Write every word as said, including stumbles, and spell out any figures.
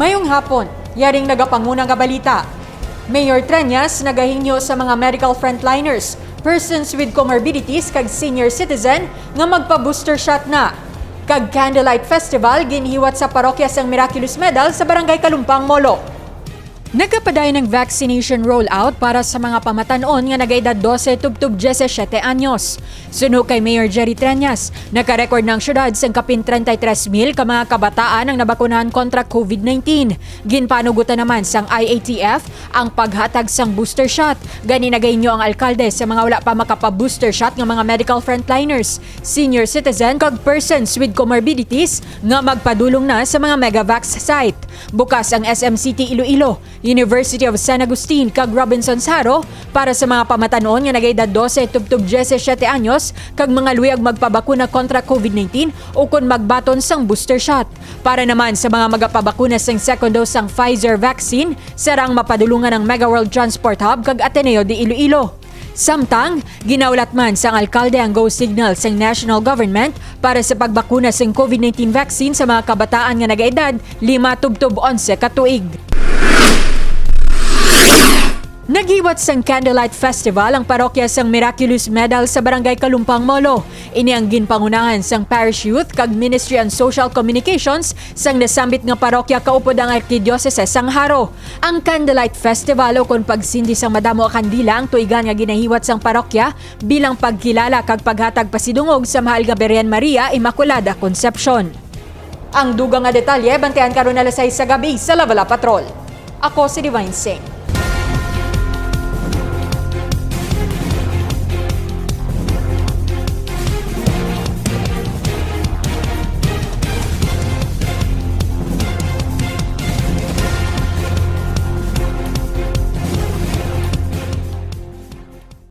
Ngayong hapon, yaring nagapanguna nga balita. Mayor Treñas nagahingyo sa mga medical frontliners, persons with comorbidities kag senior citizen nga magpa-booster shot na. Kag Candlelight Festival ginhiwat sa parokya sang Miraculous Medal sa Barangay Kalumpang, Molo. Nagapadayon ang vaccination rollout para sa mga pamatan-on nga nagaedad dose tubtob diyesisiete anyos. Suno kay Mayor Jerry Treñas, naka-record na ang syudad sang kapin treinta y tres mil ka mga kabataan ang nabakunahan kontra covid nineteen. Ginpanugutan naman sang I A T F ang paghatag sang booster shot. Gani nagahingyo ang alkalde sa mga wala pa makapa-booster shot nga mga medical frontliners, senior citizen, kag persons with comorbidities nga magpadulong na sa mga Megavax site. Bukas ang S M City Iloilo, University of San Agustin, kag Robinsons Jaro para sa mga pamatan-on nga nagaedad dose tubtob diyesisiete anyos kag mga luyag magpabakuna kontra covid nineteen ukon magbaton sang booster shot. Para naman sa mga magapabakuna sang second dose sang Pfizer vaccine, sarang mapadulungan ang Mega World Transport Hub kag Ateneo de Iloilo. Samtang, ginaulat man sang alkalde ang go signal sang national government para sa pagbakuna sang covid nineteen vaccine sa mga kabataan nga nagaedad lima tubtob onse ka tuig. Naghiwat sang Candlelight Festival ang parokya sang Miraculous Medal sa Barangay Kalumpang, Molo. Ini ang ginpangunahan sang Parish Youth kag Ministry on Social Communications sang nasambit nga parokya kaupod ang Arkidiocese sang Jaro. Ang Candlelight Festival, ukon pagsindi sang madamo nga kandila, ang tuigan nga ginahiwat sang parokya bilang pagkilala kag paghatag pasidungog sa mahal nga Birhen Maria Immaculada Concepcion. Ang dugang nga detalye, bantayan karon alas sais sa gabi sa Lavala Patrol. Ako si Divine Singh.